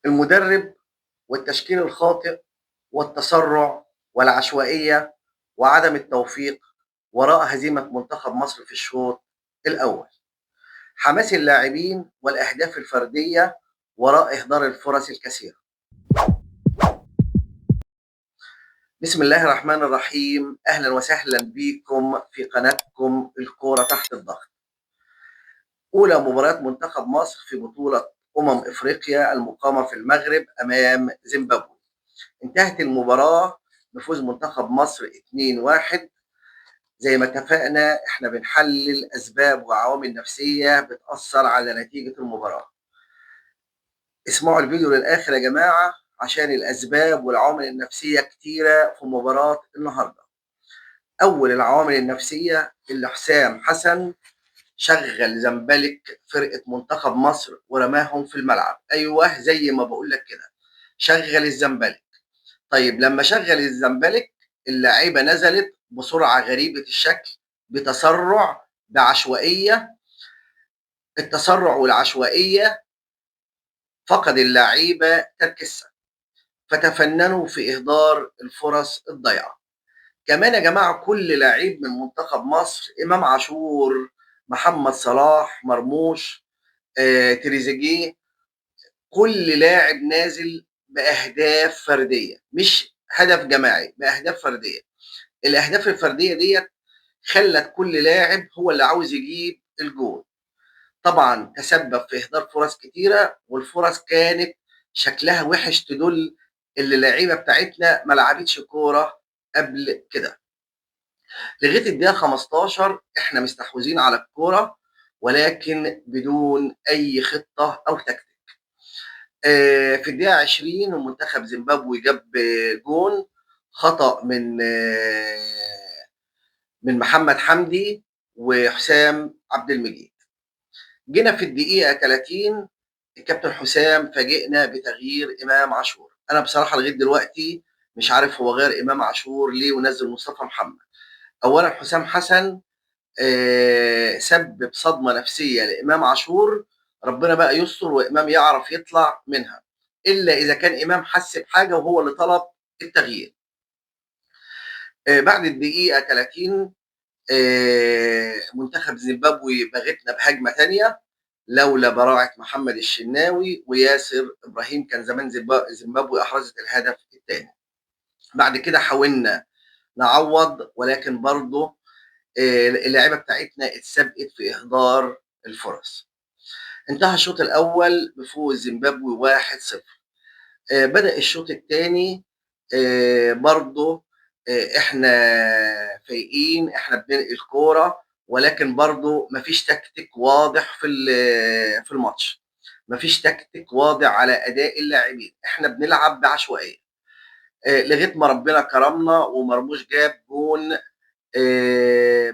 المدرب والتشكيل الخاطئ والتسرع والعشوائية وعدم التوفيق وراء هزيمة منتخب مصر في الشوط الأول. حماس اللاعبين والأهداف الفردية وراء إهدار الفرص الكثيرة. بسم الله الرحمن الرحيم، أهلا وسهلا بكم في قناتكم الكورة تحت الضغط. أولى مباريات منتخب مصر في بطولة إفريقيا المقامة في المغرب أمام زيمبابوي. انتهت المباراة بفوز منتخب مصر 2-1. زي ما اتفقنا احنا بنحلل أسباب وعوامل نفسية بتأثر على نتيجة المباراة. اسمعوا الفيديو للآخر يا جماعة عشان الأسباب والعوامل النفسية كتيرة في مباراة النهاردة. أول العوامل النفسية اللي حسام حسن شغل زمبلك فرقة منتخب مصر ورماهم في الملعب. أيوه زي ما بقول لك كده، شغل الزمبلك. طيب لما شغل الزمبلك اللعيبة نزلت بسرعة غريبة الشكل، بتسرع، بعشوائية. التسرع والعشوائية فقد اللعيبة تركيزها، فتفننوا في إهدار الفرص الضايعة. كمان يا جماعة كل لعيب من منتخب مصر، إمام عاشور، محمد صلاح، مرموش، تريزيجيه، كل لاعب نازل بأهداف فردية، مش هدف جماعي، بأهداف فردية. الأهداف الفردية ديت خلت كل لاعب هو اللي عاوز يجيب الجول. طبعا تسبب في إهدار فرص كتيرة، والفرص كانت شكلها وحش، تدل اللي اللعيبة بتاعتنا ما لعبتش كورة قبل كده. لغاية الدقيقة 15 احنا مستحوذين على الكورة، ولكن بدون أي خطة أو تكتيك. في الدقيقة 20 منتخب زيمبابوي جاب جون خطأ من محمد حمدي وحسام عبد المجيد. جينا في الدقيقة 30 الكابتن حسام فاجئنا بتغيير إمام عاشور. أنا بصراحة لغاية دلوقتي مش عارف هو غير إمام عاشور ليه ونزل مصطفى محمد. أولا حسام حسن سبب صدمة نفسية لإمام عاشور، ربنا بقى يستر وإمام يعرف يطلع منها، إلا إذا كان إمام حس بحاجة وهو اللي طلب التغيير. بعد الدقيقة 30 منتخب زيمبابوي بغتنا بهجمة تانية، لولا براعة محمد الشناوي وياسر إبراهيم كان زمان زيمبابوي أحرزت الهدف الثاني. بعد كده حاولنا نعوض، ولكن برضه اللعيبة بتاعتنا اتسابقت في إهدار الفرص. انتهى الشوط الأول بفوز زيمبابوي 1-0. بدأ الشوط الثاني برضه احنا فايقين، احنا بننقل كورة، ولكن برضه مفيش تكتيك واضح في الماتش، مفيش تكتيك واضح على أداء اللاعبين، احنا بنلعب بعشوائية. لغاية ما ربنا كرمنا ومرموش جاب جون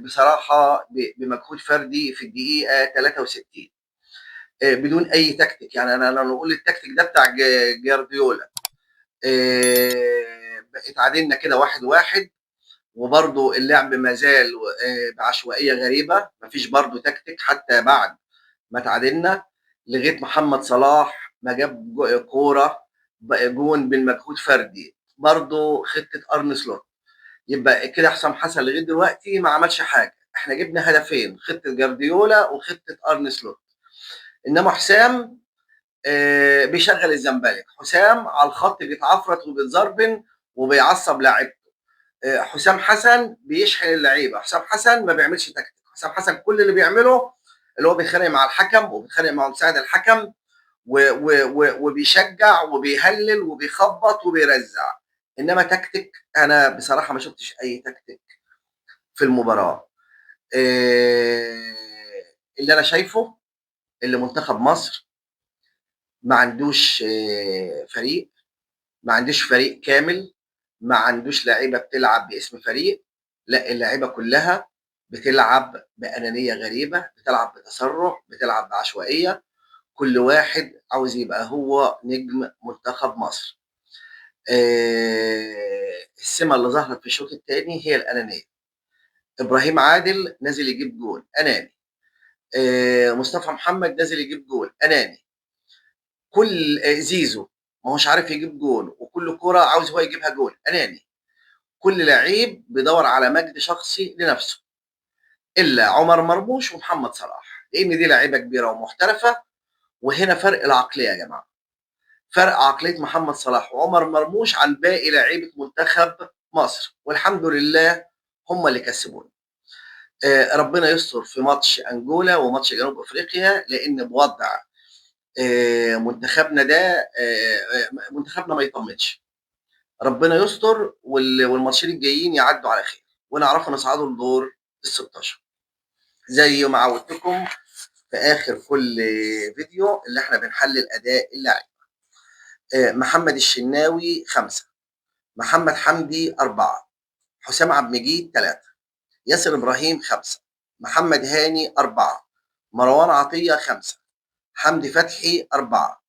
بصراحة بمجهود فردي في الدقيقة 63 بدون أي تكتيك. يعني أنا لو نقول التكتيك ده بتاع جارديولا. اتعادلنا كده 1-1، وبرضه اللعب ما زال بعشوائية غريبة، مفيش برضه تكتيك حتى بعد ما تعادلنا، لغاية محمد صلاح ما جاب كورة جون بالمجهود فردي، برضه خطة أرن سلوت. يبقى كده حسام حسن لغاية دلوقتي ما عملش حاجة، احنا جبنا هدفين، خطة جارديولا وخطة أرن سلوت. إنما حسام بيشغل الزمبلك، حسام على الخط بيتعفرت وبيتزربن وبيعصب لاعيبته. حسام حسن بيشحن اللعيبة، حسام حسن ما بيعملش تكتيك، حسام حسن كل اللي بيعمله اللي هو بيتخانق مع الحكم وبيتخانق مع مساعد الحكم وبيشجع وبيهلل وبيخبط وبيرزع. انما تكتيك انا بصراحة ما شفتش اي تكتيك في المباراة. اللي انا شايفه اللي منتخب مصر ما عندوش فريق، ما عندوش فريق كامل، ما عندوش لعيبة بتلعب باسم فريق، لا اللعيبة كلها بتلعب بانانيه غريبة، بتلعب بتسرع، بتلعب بعشوائيه، كل واحد عاوز يبقى هو نجم منتخب مصر. السمة اللي ظهرت في الشوط الثاني هي الانانية. ابراهيم عادل نازل يجيب جول اناني، مصطفى محمد نازل يجيب جول اناني، كل زيزو ما هوش عارف يجيب جون، وكل كورة عاوز هو يجيبها جون، اناني. كل لعيب بيدور على مجد شخصي لنفسه، الا عمر مرموش ومحمد صلاح، لان دي لعيبة كبيرة ومحترفه. وهنا فرق العقلية يا جماعة، فرق عقلية محمد صلاح وعمر مرموش عن باقي لعيبة منتخب مصر، والحمد لله هم اللي كسبونا. ربنا يستر في ماتش انجولا وماتش جنوب افريقيا، لان بوضع منتخبنا ده، منتخبنا ما يطمنش. ربنا يستر والماتشين الجايين يعدوا على خير ونعرفوا نصعدوا لدور ال 16. زي ما عودتكم في اخر كل فيديو اللي احنا بنحلل اداء اللاعب. محمد الشناوي 5، محمد حمدي 4، حسام عبد المجيد 3، ياسر ابراهيم 5، محمد هاني 4، مروان عطية 5، حمدي فتحي 4،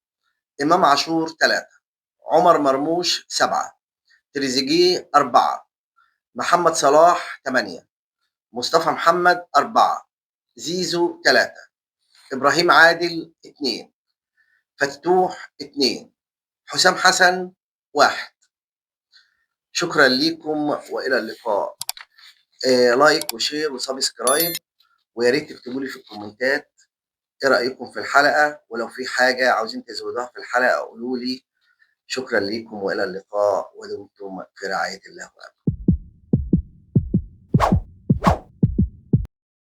امام عاشور 3، عمر مرموش 7، تريزيجيه 4، محمد صلاح 8، مصطفى محمد 4، زيزو 3، ابراهيم عادل 2، فتوح 2، حسام حسن 1. شكرا لكم والى اللقاء. like و share و subscribe، ويا ريت تكتبوا لي في الكومنتات ايه رايكم في الحلقة، ولو في حاجة عاوزين تزودوها في الحلقة قولوا لي. شكرا لكم والى اللقاء، ودمتم في رعاية الله وامنه.